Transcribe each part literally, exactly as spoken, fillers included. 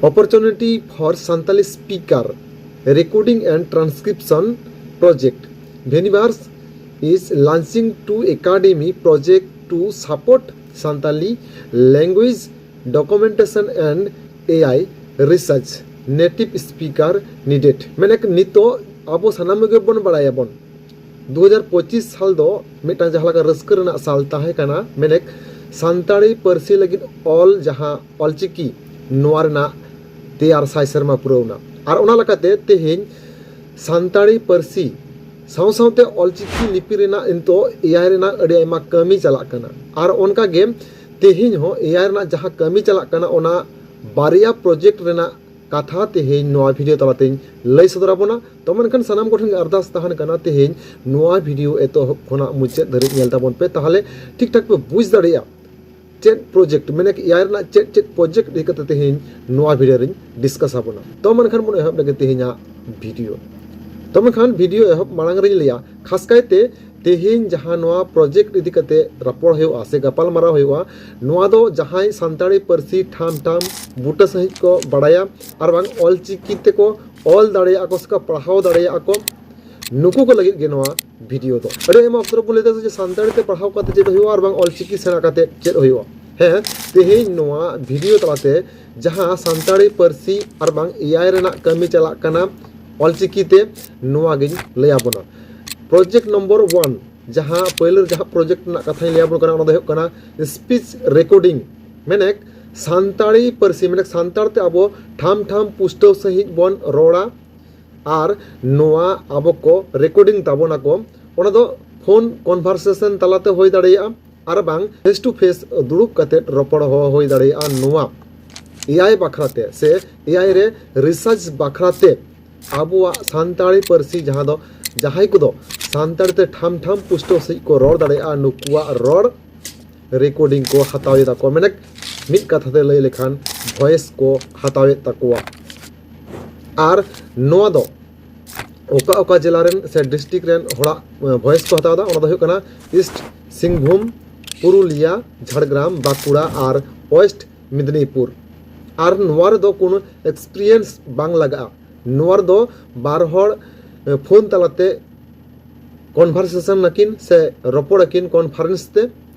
Opportunity for Santali Speaker Recording and Transcription Project. Veniverse is launching two academy project to support Santali language documentation and A I research. Native speaker needed. ᱢᱮᱱᱮᱠ ᱱᱤᱛᱚᱜ ᱟᱵᱚ ᱥᱟᱱᱟᱢ ᱜᱮᱵᱚᱱ ᱵᱟᱲᱟᱭᱟᱵᱚᱱ, ᱫᱩ ᱦᱟᱡᱟᱨ ᱯᱚᱸᱪᱤᱥ ᱥᱟᱞ ᱫᱚ ᱢᱤᱫᱴᱟᱝ ᱡᱟᱦᱟᱸ ᱞᱮᱠᱟ ᱨᱟᱹᱥᱠᱟᱹ ᱨᱮᱱᱟᱜ ᱥᱟᱞ ᱛᱟᱦᱮᱸ ᱠᱟᱱᱟ, ᱢᱮᱱᱮᱠ ᱥᱟᱱᱛᱟᱲᱤ ᱯᱟᱹᱨᱥᱤ ᱞᱟᱹᱜᱤᱫ ᱚᱞ ᱡᱟᱦᱟᱸ ᱚᱞᱪᱤᱠᱤ, ᱱᱚᱣᱟ ᱨᱮᱱᱟᱜ ᱛᱮᱭᱟᱨ ᱥᱟᱭ ᱥᱮᱨᱢᱟ ᱯᱩᱨᱟᱹᱣ ᱮᱱᱟ᱾ ᱟᱨ ᱚᱱᱟ ᱞᱮᱠᱟᱛᱮ ᱛᱮᱦᱮᱧ ᱥᱟᱱᱛᱟᱲᱤ ᱯᱟᱹᱨᱥᱤ ᱥᱟᱶ ᱥᱟᱶᱛᱮ ᱚᱞᱪᱤᱠᱤ ᱞᱤᱯᱤ ᱨᱮᱱᱟᱜ ᱱᱤᱛᱚᱜ ᱮ ᱟᱭ ᱨᱮᱱᱟᱜ ᱟᱹᱰᱤ ᱟᱭᱢᱟ ᱠᱟᱹᱢᱤ ᱪᱟᱞᱟᱜ ᱠᱟᱱᱟ᱾ ᱟᱨ ᱚᱱᱠᱟ ᱜᱮ ᱛᱮᱦᱮᱧ ᱦᱚᱸ ᱮ ᱟᱭ ᱨᱮᱱᱟᱜ ᱡᱟᱦᱟᱸ ᱠᱟᱹᱢᱤ ᱪᱟᱞᱟᱜ ᱠᱟᱱᱟ, ᱚᱱᱟ ᱵᱟᱨᱭᱟ ᱯᱨᱚᱡᱮᱠᱴ ᱨᱮᱱᱟᱜ ᱠᱟᱛᱷᱟ ᱛᱮᱦᱮᱧ ᱱᱚᱣᱟ ᱵᱷᱤᱰᱤᱭᱳ ᱛᱟᱞᱟᱛᱮᱧ ᱞᱟᱹᱭ ᱥᱚᱫᱚᱨ ᱟᱵᱚᱱᱟ᱾ ᱛᱚ ᱢᱮᱱᱠᱷᱟᱱ ᱥᱟᱱᱟᱢ ᱠᱚᱴᱷᱮᱱ ᱜᱮ ᱟᱨᱫᱟᱥ ᱛᱟᱦᱮᱱ ᱠᱟᱱᱟ, ᱛᱮᱦᱮᱧ ᱱᱚᱣᱟ ᱵᱷᱤᱰᱤᱭᱳ ᱮᱛᱚᱦᱚᱵ ᱠᱷᱚᱱᱟᱜ ᱢᱩᱪᱟᱹᱫ ᱫᱷᱟᱹᱨᱤᱡ ᱧᱮᱞ ᱛᱟᱵᱚᱱ ᱯᱮ, ᱛᱟᱦᱚᱞᱮ ᱴᱷᱤᱠ ᱴᱷᱟᱠ ᱯᱮ ᱵᱩᱡᱽ ᱫᱟᱲᱮᱭᱟᱜᱼᱟ ᱪᱮᱫ ᱯᱨᱚᱡᱮᱠᱴ, ᱢᱮᱱᱮᱠ ᱮ ᱟᱭ ᱨᱮᱱᱟᱜ ᱪᱮᱫ ᱪᱮᱫ ᱯᱨᱚᱡᱮᱠᱴ ᱤᱫᱤ ᱠᱟᱛᱮ ᱛᱮᱦᱮᱧ ᱱᱚᱣᱟ ᱵᱷᱤᱰᱤᱭᱳ ᱨᱤᱧ ᱰᱤᱥᱠᱟᱥ ᱟᱵᱚᱱᱟ᱾ ᱛᱚ ᱢᱮᱱᱠᱷᱟᱱ ᱵᱚᱱ ᱮᱦᱚᱵ ᱞᱮᱜᱮ ᱛᱮᱦᱮᱧᱟᱜ ᱵᱷᱤᱰᱤᱭᱳ᱾ ᱛᱚ ᱢᱮᱱᱠᱷᱟᱱ ᱵᱷᱤᱰᱤᱭᱳ ᱮᱦᱚᱵ ᱢᱟᱲᱟᱝ ᱨᱤᱧ ᱞᱟᱹᱭᱟ, ᱠᱷᱟᱥ ᱠᱟᱭᱛᱮ ᱛᱮᱦᱮᱧ ᱡᱟᱦᱟᱸ ᱱᱚᱣᱟ ᱯᱨᱚᱡᱮᱠᱴ ᱤᱫᱤ ᱠᱟᱛᱮ ᱨᱚᱯᱚᱲ ᱦᱩᱭᱩᱜᱼᱟ ᱥᱮ ᱜᱟᱯᱟᱞ ᱢᱟᱨᱟᱣ ᱦᱩᱭᱩᱜᱼᱟ, ᱱᱚᱣᱟ ᱫᱚ ᱡᱟᱦᱟᱸᱭ ᱥᱟᱱᱛᱟᱲᱤ ᱯᱟᱹᱨᱥᱤ ᱴᱷᱟᱢ ᱴᱷᱟᱢ ᱵᱩᱴᱟᱹ ᱥᱟᱺᱦᱤᱡ ᱠᱚ ᱵᱟᱲᱟᱭᱟ ᱟᱨ ᱵᱟᱝ ᱚᱞ ᱪᱤᱠᱤ ᱛᱮᱠᱚ ᱚᱞ ᱫᱟᱲᱮᱭᱟᱜᱼᱟ ᱠᱚ ᱥᱮ ᱠᱚ ᱯᱟᱲᱦᱟᱣ ᱫᱟᱲᱮᱭᱟᱜᱼᱟ ᱠᱚ, ᱱᱩᱠᱩ ᱠᱚ ᱞᱟᱹᱜᱤᱫ ᱜᱮ ᱱᱚᱣᱟ ᱵᱷᱤᱰᱤᱭᱳ ᱫᱚ᱾ ᱟᱹᱰᱤ ᱟᱭᱢᱟ ᱚᱠᱛᱚ ᱨᱮᱵᱚᱱ ᱞᱟᱹᱭ ᱮᱫᱟ ᱡᱮ ᱥᱟᱱᱛᱟᱲᱤ ᱛᱮ ᱯᱟᱲᱦᱟᱣ ᱠᱟᱛᱮ ᱪᱮᱫ ᱦᱩᱭᱩᱜᱼᱟ ᱟᱨ ᱵᱟᱝ ᱚᱞ ᱪᱤᱠᱤ ᱥᱮᱬᱟ ᱠᱟᱛᱮ ᱪᱮᱫ ᱦᱩᱭᱩᱜᱼᱟ᱾ ᱦᱮᱸ, ᱛᱮᱦᱮᱧ ᱱᱚᱣᱟ ᱵᱷᱤᱰᱤᱭᱳ ᱛᱟᱞᱟᱛᱮ ᱡᱟᱦᱟᱸ ᱥᱟᱱᱛᱟᱲᱤ ᱯᱟᱹᱨᱥᱤ ᱟᱨ ᱵᱟᱝ ᱮ ᱟᱭ ᱨᱮᱱᱟᱜ ᱠᱟᱹᱢᱤ ᱪᱟᱞᱟᱜ ᱠᱟᱱᱟ ᱚᱞ ᱪᱤᱠᱤ ᱛᱮ, ᱱᱚᱣᱟ ᱜᱤᱧ ᱞᱟᱹᱭ ᱟᱵᱚᱱᱟ᱾ ᱯᱨᱚᱡᱮᱠᱴ ᱱᱚᱢᱵᱚᱨ ᱚᱣᱟᱱ, ᱡᱟᱦᱟᱸ ᱯᱳᱭᱞᱳ ᱡᱟᱦᱟᱸ ᱯᱨᱚᱡᱮᱠᱴ ᱨᱮᱱᱟᱜ ᱠᱟᱛᱷᱟᱧ ᱞᱟᱹᱭ ᱟᱵᱚᱱ ᱠᱟᱱᱟ, ᱚᱱᱟ ᱫᱚ ᱦᱩᱭᱩᱜ ᱠᱟᱱᱟ ᱥᱯᱤᱪ ᱨᱮᱠᱚᱨᱰᱤᱝ᱾ ᱢᱮᱱᱮᱠ ᱥᱟᱱᱛᱟᱲᱤ ᱯᱟᱹᱨᱥᱤ, ᱢᱮᱱᱮᱠ ᱥᱟᱱᱛᱟᱲ ᱛᱮ ᱟᱵᱚ ᱴᱷᱟᱢ ᱴᱷᱟᱢ ᱯᱩᱥᱴᱟᱹᱣ ᱥᱟᱺᱦᱤᱡ ᱵᱚᱱ ᱨᱚᱲᱟ ᱟᱨ ᱱᱚᱣᱟ ᱟᱵᱚ ᱠᱚ ᱨᱮᱠᱚᱨᱰᱤᱝ ᱛᱟᱵᱚᱱᱟᱠᱚ᱾ ᱚᱱᱟ ᱫᱚ ᱯᱷᱳᱱ ᱠᱚᱱᱵᱷᱟᱨᱥᱮᱥᱚᱱ ᱛᱟᱞᱟᱛᱮ ᱦᱩᱭ ᱫᱟᱲᱮᱭᱟᱜᱼᱟ ᱟᱨ ᱵᱟᱝ ᱯᱷᱮᱥ ᱴᱩ ᱯᱷᱮᱥ ᱫᱩᱲᱩᱵ ᱠᱟᱛᱮ ᱨᱚᱯᱚᱲ ᱦᱚᱸ ᱦᱩᱭ ᱫᱟᱲᱮᱭᱟᱜᱼᱟ᱾ ᱱᱚᱣᱟ ᱮ ᱟᱭ ᱵᱟᱠᱷᱨᱟᱛᱮ ᱥᱮ ᱮ ᱟᱭ ᱨᱮ ᱨᱤᱥᱟᱨᱪ ᱵᱟᱠᱷᱨᱟᱛᱮ ᱟᱵᱚᱣᱟᱜ ᱥᱟᱱᱛᱟᱲᱤ ᱯᱟᱹᱨᱥᱤ, ᱡᱟᱦᱟᱸ ᱫᱚ ᱡᱟᱦᱟᱸᱭ ᱠᱚᱫᱚ ᱥᱟᱱᱛᱟᱲᱤ ᱛᱮ ᱴᱷᱟᱢ ᱴᱷᱟᱢ ᱯᱩᱥᱴᱟᱹᱣ ᱥᱟᱺᱦᱤᱡ ᱠᱚ ᱨᱚᱲ ᱫᱟᱲᱮᱭᱟᱜᱼᱟ, ᱱᱩᱠᱩᱣᱟᱜ ᱨᱚᱲ ᱨᱮᱠᱚᱨᱰᱤᱝ ᱠᱚ ᱦᱟᱛᱟᱣ ᱮᱫᱟ ᱠᱚ, ᱢᱮᱱᱮᱠ ᱢᱤᱫ ᱠᱟᱛᱷᱟ ᱛᱮ ᱞᱟᱹᱭ ᱞᱮᱠᱷᱟᱱ ᱵᱷᱚᱭᱮᱥ ᱠᱚ ᱦᱟᱛᱟᱣᱮᱫ ᱛᱟᱠᱚᱣᱟ᱾ ᱟᱨ ᱱᱚᱣᱟ ᱫᱚ ᱚᱠᱟ ᱚᱠᱟ ᱡᱮᱞᱟ ᱨᱮᱱ ᱥᱮ ᱰᱤᱥᱴᱨᱤᱠᱴ ᱨᱮᱱ ᱦᱚᱲᱟᱜ ᱵᱷᱚᱭᱮᱥ ᱠᱚ ᱦᱟᱛᱟᱣ ᱮᱫᱟ, ᱚᱱᱟ ᱫᱚ ᱦᱩᱭᱩᱜ ᱠᱟᱱᱟ ᱤᱥᱴ ᱥᱤᱝᱵᱷᱩᱢ, ᱯᱩᱨᱩᱞᱤᱭᱟ, ᱡᱷᱟᱲᱜᱨᱟᱢ, ᱵᱟᱸᱠᱩᱲᱟ ᱟᱨ ᱳᱭᱮᱥᱴ ᱢᱮᱫᱽᱱᱤᱯᱩᱨ᱾ ᱟᱨ ᱱᱚᱣᱟ ᱨᱮᱫᱚ ᱠᱳᱱᱳ ᱮᱠᱥᱯᱤᱨᱤᱭᱮᱱᱥ ᱵᱟᱝ ᱞᱟᱜᱟᱜᱼᱟ᱾ ᱱᱚᱣᱟ ᱨᱮᱫᱚ ᱵᱟᱨ ᱦᱚᱲ ᱯᱷᱳᱱ ᱛᱟᱞᱟᱛᱮ ᱠᱚᱱᱵᱷᱟᱨᱥᱮᱥᱚᱱ ᱟᱹᱠᱤᱱ ᱥᱮ ᱨᱚᱯᱚᱲ ᱟᱹᱠᱤᱱ ᱠᱚᱱᱯᱷᱟᱨᱮᱱᱥ ᱛᱮ,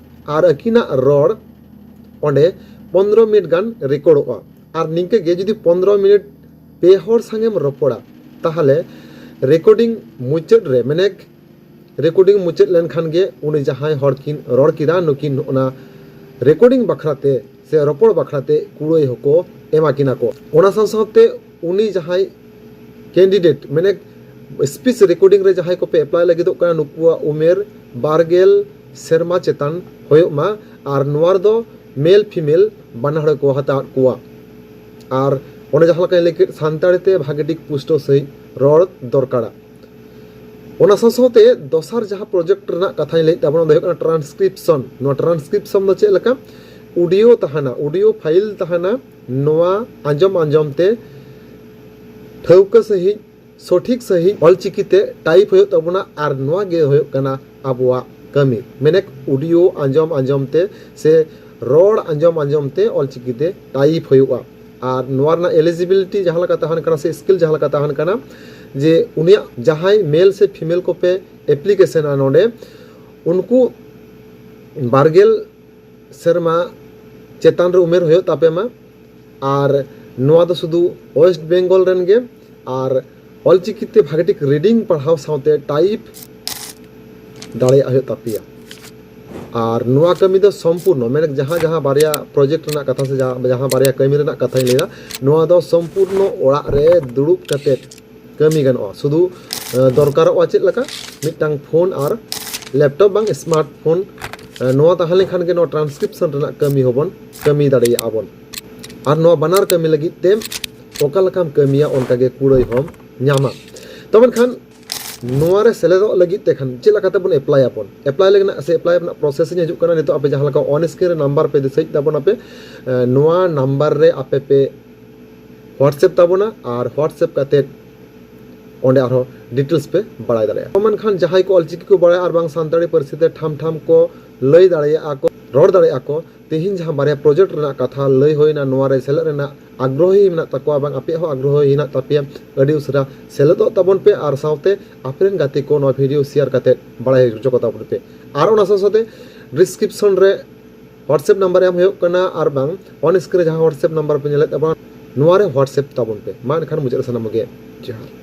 ᱟᱨ ᱟᱹᱠᱤᱱᱟᱜ ᱨᱚᱲ ᱚᱸᱰᱮ ᱯᱚᱱᱨᱚ ᱢᱤᱱᱤᱴ ᱜᱟᱱ ᱨᱮᱠᱚᱨᱰᱚᱜᱼᱟ᱾ ᱟᱨ ᱱᱤᱝᱠᱟᱹ ᱜᱮ ᱡᱩᱫᱤ ᱯᱚᱱᱨᱚ ᱢᱤᱱᱤᱴ ᱯᱮ ᱦᱚᱲ ᱥᱟᱝᱜᱮᱢ ᱨᱚᱯᱚᱲᱟ, ᱛᱟᱦᱚᱞᱮ ᱨᱮᱠᱚᱨᱰᱤᱝ ᱢᱩᱪᱟᱹᱫ ᱨᱮ, ᱢᱟᱱᱮ ᱨᱮᱠᱚᱨᱰᱤᱝ ᱢᱩᱪᱟᱹᱫ ᱞᱮᱱᱠᱷᱟᱱ ᱜᱮ ᱩᱱᱤ ᱡᱟᱦᱟᱸᱭ ᱦᱚᱲ ᱠᱤᱱ ᱨᱚᱲ ᱠᱮᱫᱟ, ᱱᱩᱠᱤᱱ ᱚᱱᱟ ᱨᱮᱠᱚᱨᱰᱤᱝ ᱵᱟᱠᱷᱨᱟ ᱛᱮ ᱥᱮ ᱨᱚᱯᱚᱲ ᱵᱟᱠᱷᱨᱟ ᱛᱮ ᱠᱩᱲᱟᱹᱭ ᱦᱚᱸᱠᱚ ᱮᱢᱟ ᱠᱤᱱᱟ ᱠᱚ᱾ ᱚᱱᱟ ᱥᱟᱶ ᱥᱟᱶᱛᱮ ᱩᱱᱤ ᱡᱟᱦᱟᱸᱭ ᱠᱮᱱᱰᱤᱰᱮᱴ, ᱢᱟᱱᱮ ᱥᱯᱤᱪ ᱨᱮᱠᱚᱨᱰᱤᱝ ᱨᱮ ᱡᱟᱦᱟᱸᱭ ᱠᱚᱯᱮ ᱮᱯᱞᱟᱭ ᱞᱟᱹᱜᱤᱫᱚᱜ ᱠᱟᱱᱟ, ᱱᱩᱠᱩᱣᱟᱜ ᱩᱢᱮᱨ ᱵᱟᱨ ᱜᱮᱞ ᱥᱮᱨᱢᱟ ᱪᱮᱛᱟᱱ ᱦᱩᱭᱩᱜ ᱢᱟ᱾ ᱟᱨ ᱱᱚᱣᱟ ᱨᱮᱫᱚ ᱢᱮᱞ ᱯᱷᱤᱢᱮᱞ ᱵᱟᱱᱟ ᱦᱚᱲ ᱠᱚ ᱦᱟᱛᱟᱣᱮᱫ ᱠᱚᱣᱟ᱾ ᱟᱨ ᱚᱸᱰᱮ ᱡᱟᱦᱟᱸ ᱞᱮᱠᱟᱧ ᱞᱟᱹᱭ ᱠᱮᱫ, ᱥᱟᱱᱛᱟᱲᱤ ᱛᱮ ᱵᱷᱟᱜᱮ ᱴᱷᱤᱠ ᱯᱩᱥᱴᱟᱹᱣ ᱥᱟᱺᱦᱤᱡ ᱨᱚᱲ ᱫᱚᱨᱠᱟᱨᱟ᱾ ᱚᱱᱟ ᱥᱟᱶ ᱥᱟᱶᱛᱮ ᱫᱚᱥᱟᱨ ᱡᱟᱦᱟᱸ ᱯᱨᱚᱡᱮᱠᱴ ᱨᱮᱱᱟᱜ ᱠᱟᱛᱷᱟᱧ ᱞᱟᱹᱭᱮᱫ ᱛᱟᱵᱚᱱᱟ, ᱚᱱᱟ ᱫᱚ ᱦᱩᱭᱩᱜ ᱠᱟᱱᱟ ᱴᱨᱟᱱᱥᱠᱨᱤᱯᱥᱚᱱ᱾ ᱱᱚᱣᱟ ᱴᱨᱟᱱᱥᱠᱨᱤᱯᱥᱚᱱ ᱫᱚ ᱪᱮᱫ ᱞᱮᱠᱟ? ᱚᱰᱤᱭᱳ ᱛᱟᱦᱮᱱᱟ, ᱚᱰᱤᱭᱳ ᱯᱷᱟᱭᱤᱞ ᱛᱟᱦᱮᱱᱟ, ᱱᱚᱣᱟ ᱟᱸᱡᱚᱢ ᱟᱸᱡᱚᱢ ᱛᱮ ᱴᱷᱟᱹᱣᱠᱟᱹ ᱥᱟᱺᱦᱤᱡ, ᱥᱚᱴᱷᱤᱠ ᱥᱟᱺᱦᱤᱡ ᱚᱞᱪᱤᱠᱤ ᱛᱮ ᱴᱟᱭᱤᱯ ᱦᱩᱭᱩᱜ ᱛᱟᱵᱚᱱᱟ᱾ ᱟᱨ ᱱᱚᱣᱟ ᱜᱮ ᱦᱩᱭᱩᱜ ᱠᱟᱱᱟ ᱟᱵᱚᱣᱟᱜ ᱠᱟᱹᱢᱤ, ᱢᱮᱱᱮᱠ ᱚᱰᱤᱭᱳ ᱟᱸᱡᱚᱢ ᱟᱸᱡᱚᱢ ᱛᱮ ᱥᱮ ᱨᱚᱲ ᱟᱸᱡᱚᱢ ᱟᱸᱡᱚᱢ ᱛᱮ ᱚᱞᱪᱤᱠᱤ ᱛᱮ ᱴᱟᱭᱤᱯ ᱦᱩᱭᱩᱜᱼᱟ᱾ ᱟᱨ ᱱᱚᱣᱟ ᱨᱮᱱᱟᱜ ᱮᱞᱤᱡᱤᱵᱤᱞᱤᱴᱤ ᱡᱟᱦᱟᱸ ᱞᱮᱠᱟ ᱛᱟᱦᱮᱱ ᱠᱟᱱᱟ ᱥᱮ ᱥᱠᱤᱞ ᱡᱟᱦᱟᱸ ᱞᱮᱠᱟ ᱛᱟᱦᱮᱱ ᱠᱟᱱᱟ, ᱡᱮ ᱩᱱᱤᱭᱟᱜ ᱡᱟᱦᱟᱸᱭ ᱢᱮᱞ ᱥᱮ ᱯᱷᱤᱢᱮᱞ ᱠᱚᱯᱮ ᱮᱯᱞᱤᱠᱮᱥᱚᱱᱟ ᱱᱚᱰᱮ, ᱩᱱᱠᱩ ᱵᱟᱨᱜᱮᱞ ᱥᱮᱨᱢᱟ ᱪᱮᱛᱟᱱ ᱨᱮ ᱩᱢᱮᱨ ᱦᱩᱭᱩᱜ ᱛᱟᱯᱮ ᱢᱟ᱾ ᱟᱨ ᱱᱚᱣᱟ ᱫᱚ ᱥᱩᱫᱷᱩ ᱳᱭᱮᱥᱴ ᱵᱮᱝᱜᱚᱞ ᱨᱮᱱ ᱜᱮ᱾ ᱟᱨ ᱚᱞᱪᱤᱠᱤ ᱛᱮ ᱵᱷᱟᱜᱮ ᱴᱷᱤᱠ ᱨᱤᱰᱤᱝ ᱯᱟᱲᱦᱟᱣ ᱥᱟᱶᱛᱮ ᱴᱟᱭᱤᱯ ᱫᱟᱲᱮᱭᱟᱜ ᱦᱩᱭᱩᱜ ᱛᱟᱯᱮᱭᱟ᱾ ᱟᱨ ᱱᱚᱣᱟ ᱠᱟᱹᱢᱤ ᱫᱚ ᱥᱚᱢᱯᱩᱨᱱᱚ, ᱢᱟᱱᱮ ᱡᱟᱦᱟᱸ ᱡᱟᱦᱟᱸ ᱵᱟᱨᱭᱟ ᱯᱨᱚᱡᱮᱠᱴ ᱨᱮᱱᱟᱜ ᱠᱟᱛᱷᱟ ᱥᱮ ᱡᱟᱦᱟᱸ ᱡᱟᱦᱟᱸ ᱵᱟᱨᱭᱟ ᱠᱟᱹᱢᱤ ᱨᱮᱱᱟᱜ ᱠᱟᱛᱷᱟᱧ ᱞᱟᱹᱭᱫᱟ, ᱱᱚᱣᱟ ᱫᱚ ᱥᱚᱢᱯᱩᱨᱱᱚ ᱚᱲᱟᱜ ᱨᱮ ᱫᱩᱲᱩᱵ ᱠᱟᱛᱮᱫ ᱠᱟᱹᱢᱤ ᱜᱟᱱᱚᱜᱼᱟ᱾ ᱥᱩᱫᱷᱩ ᱫᱚᱨᱠᱟᱨᱚᱜᱼᱟ ᱪᱮᱫ ᱞᱮᱠᱟ? ᱢᱤᱫᱴᱟᱝ ᱯᱷᱳᱱ ᱟᱨ ᱞᱮᱯᱴᱚᱯ ᱵᱟᱝ ᱥᱢᱟᱨᱴ ᱯᱷᱳᱱ᱾ ᱱᱚᱣᱟ ᱛᱟᱦᱮᱸ ᱞᱮᱱᱠᱷᱟᱱ ᱜᱮ ᱱᱚᱣᱟ ᱴᱨᱟᱱᱥᱠᱨᱤᱯᱥᱚᱱ ᱨᱮᱱᱟᱜ ᱠᱟᱹᱢᱤ ᱦᱚᱸᱵᱚᱱ ᱠᱟᱹᱢᱤ ᱫᱟᱲᱮᱭᱟᱜᱼᱟ ᱵᱚᱱ᱾ ᱟᱨ ᱱᱚᱣᱟ ᱵᱟᱱᱟᱨ ᱠᱟᱹᱢᱤ ᱞᱟᱹᱜᱤᱫ ᱛᱮ ᱚᱠᱟ ᱞᱮᱠᱟᱢ ᱠᱟᱹᱢᱤᱭᱟ, ᱚᱱᱠᱟ ᱜᱮ ᱠᱩᱲᱟᱹᱭ ᱦᱚᱸᱢ ᱧᱟᱢᱟ᱾ ᱛᱚ ᱢᱮᱱᱠᱷᱟᱱ ᱱᱚᱣᱟ ᱨᱮ ᱥᱮᱞᱮᱫᱚᱜ ᱞᱟᱹᱜᱤᱫ ᱛᱮ ᱠᱷᱟᱱ ᱪᱮᱫ ᱞᱮᱠᱟᱛᱮ ᱵᱚᱱ ᱮᱯᱞᱟᱭ ᱟᱵᱚᱱ? ᱮᱯᱞᱟᱭ ᱞᱟᱹᱜᱤᱫ ᱥᱮ ᱮᱯᱞᱟᱭ ᱨᱮᱱᱟᱜ ᱯᱨᱚᱥᱮᱥ ᱤᱧ ᱦᱤᱡᱩᱜ ᱠᱟᱱᱟ᱾ ᱱᱤᱛᱚᱜ ᱟᱯᱮ ᱡᱟᱦᱟᱸ ᱞᱮᱠᱟ ᱚᱱ ᱥᱠᱨᱤᱱ ᱨᱮ ᱱᱟᱢᱵᱟᱨ ᱯᱮ ᱫᱤᱥᱟᱹᱭᱮᱫ ᱛᱟᱵᱚᱱᱟ ᱯᱮ, ᱱᱚᱣᱟ ᱱᱟᱢᱵᱟᱨ ᱨᱮ ᱟᱯᱮ ᱯᱮ ᱦᱳᱣᱟᱴᱥᱮᱯ ᱛᱟᱵᱚᱱᱟ ᱟᱨ ᱦᱳᱣᱟᱴᱥᱮᱯ ᱠᱟᱛᱮᱫ ᱚᱸᱰᱮ ᱟᱨᱦᱚᱸ ᱰᱤᱴᱮᱞᱥ ᱯᱮ ᱵᱟᱲᱟᱭ ᱫᱟᱲᱮᱭᱟᱜᱼᱟ᱾ ᱢᱮᱱᱠᱷᱟᱱ ᱡᱟᱦᱟᱸᱭ ᱠᱚ ᱚᱞᱪᱤᱠᱤ ᱠᱚ ᱵᱟᱲᱟᱭᱟ ᱟᱨ ᱵᱟᱝ ᱥᱟᱱᱛᱟᱲᱤ ᱯᱟᱹᱨᱥᱤ ᱛᱮ ᱴᱷᱟᱢ ᱴᱷᱟᱢ ᱠᱚ ᱞᱟᱹᱭ ᱫᱟᱲᱮᱭᱟᱜᱼᱟ ᱠᱚ, ᱨᱚᱲ ᱫᱟᱲᱮᱭᱟᱜᱼᱟ ᱠᱚ, ᱛᱮᱦᱮᱧ ᱡᱟᱦᱟᱸ ᱵᱟᱨᱭᱟ ᱯᱨᱚᱡᱮᱠᱴ ᱨᱮᱱᱟᱜ ᱠᱟᱛᱷᱟ ᱞᱟᱹᱭ ᱦᱩᱭᱱᱟ, ᱱᱚᱣᱟ ᱨᱮ ᱥᱮᱞᱮᱫ ᱨᱮᱱᱟᱜ ᱟᱜᱽᱨᱚᱦᱤ ᱢᱮᱱᱟᱜ ᱛᱟᱠᱚᱣᱟ, ᱵᱟᱝ ᱟᱯᱮᱭᱟᱜ ᱦᱚᱸ ᱟᱜᱽᱨᱚᱦᱤ ᱦᱮᱱᱟᱜ ᱛᱟᱯᱮᱭᱟ, ᱟᱹᱰᱤ ᱩᱥᱟᱹᱨᱟ ᱥᱮᱞᱮᱫᱚᱜ ᱛᱟᱵᱚᱱ ᱯᱮ ᱟᱨ ᱥᱟᱶᱛᱮ ᱟᱯᱮᱨᱮᱱ ᱜᱟᱛᱮ ᱠᱚ ᱱᱚᱣᱟ ᱵᱷᱤᱰᱤᱭᱳ ᱥᱮᱭᱟᱨ ᱠᱟᱛᱮ ᱵᱟᱲᱟᱭ ᱦᱚᱪᱚ ᱠᱚ ᱛᱟᱵᱚᱱ ᱯᱮ᱾ ᱟᱨ ᱚᱱᱟ ᱥᱟᱶ ᱥᱟᱶᱛᱮ ᱰᱤᱥᱠᱨᱤᱯᱥᱚᱱ ᱨᱮ WhatsApp ᱱᱟᱢᱵᱟᱨ ᱮᱢ ᱦᱩᱭᱩᱜ ᱠᱟᱱᱟ, ᱟᱨ ᱵᱟᱝ ᱚᱱ ᱥᱠᱨᱤᱱ ᱨᱮ ᱡᱟᱦᱟᱸ WhatsApp ᱱᱟᱢᱵᱟᱨ ᱯᱮ ᱧᱮᱞᱮᱫ ᱛᱟᱵᱚᱱᱟ, ᱱᱚᱣᱟ ᱨᱮ WhatsApp ᱛᱟᱵᱚᱱ ᱯᱮ᱾ ᱢᱟ ᱮᱱᱠᱷᱟᱱ ᱢᱩᱪᱟᱹᱫ ᱨᱮ ᱥᱟᱱᱟᱢ ᱜᱮ ᱡᱚᱦᱟᱨ᱾